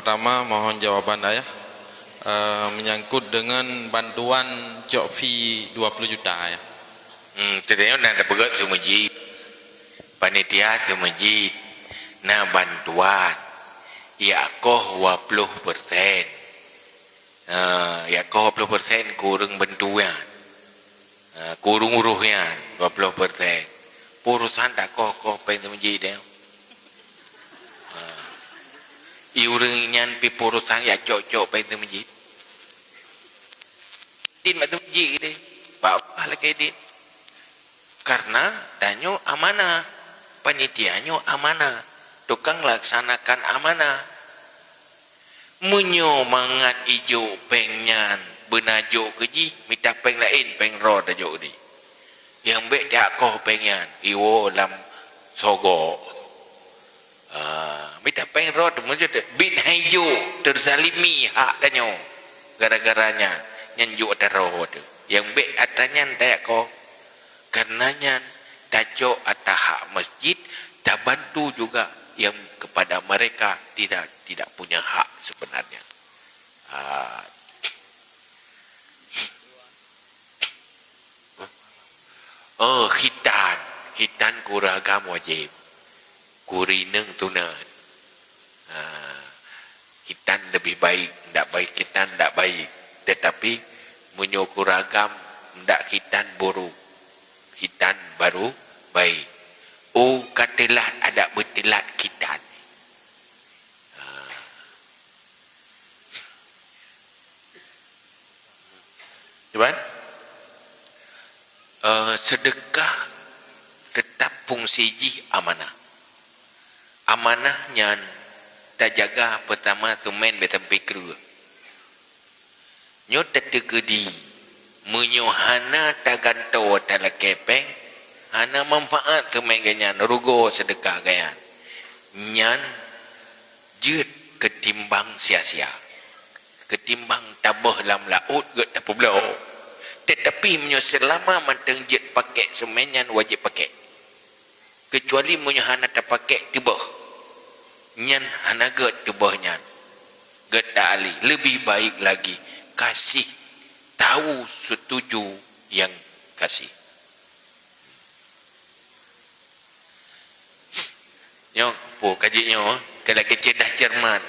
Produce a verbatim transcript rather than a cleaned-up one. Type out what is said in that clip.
Pertama, mohon jawaban ayah, eh, menyangkut dengan bantuan cok fee dua puluh juta ayah. Hmm, teudeungoe na tapeugét seumeujid. Panitia seumeujid na bantuan, jak koh dua puluh persen. Eh, jak koh dua puluh persen keu ureuëng bantuan. Ha, keu ureuëng uroh nyan, dua puluh persen. Peurusan takoh-koh péng seumeujid nyan. Ha. I ureuëng nyan pih peurusan jak cok-cok péng seumeujid. Din bak seumeujid deh. Bak Allah lakée din. Karena tanyoe amanah. Panitia nyoe amanah. Tukang laksanakan amanah. Meunyoe mangat ijok péng nyan beuna jok keu jih, mita péng laén, péng droe tajok di. Nyang bék jak koh péng nyan, iwoe lam sogok. Ah, mita péng droe teuh, meunyoe teu-, bin hai jok, teuzalimi hak tanyoe. Gara-gara nyan, nyan jok ata droe teuh. Nyang bék ata nyan tajak koh. Karena nyan, tacok ata hak masjid, tabantu juga yang kepada mereka tidak, tidak punya hak sebenarnya. Ah. Oh, khitan. Khitan keu ureuëng agam wajéb. Keu ureuëng inong sunat. Ha, khitan leubeh baik, ndak baik khitan ndak baik. Tetapi meunyoe keu ureuëng agam ndak khitan buruk, khitan baru baik. Oh, ka teulat adak beuteulat khitan. Ha. Cuman, eh, seudeukah teutap fungsi jih amanah. Amanah nyan tajaga peutama seumén bék sampai kreueh. Nyoe tateukeudi, meunyoe hana tagantoe talakée péng, hana manfaat seumén geuh nyan, rugoe seudeukah geuh nyan. Nyan jeuet keutimbang sia-sia. Keutimbang taböh lam laôt gét tapeubloe. Teutapi meunyoe seulama mantong jeuet pakék seumén nyan wajéb pakék. Keucuali meunyoe hana tapakék teuböh. Nyan hana gét teuböh nyan. Gét ta ahli, leubeh baik lagi kasih tahu setuju nyang kasih. Nyoe, po kaji nyoe, keu lagée ceudah cermat.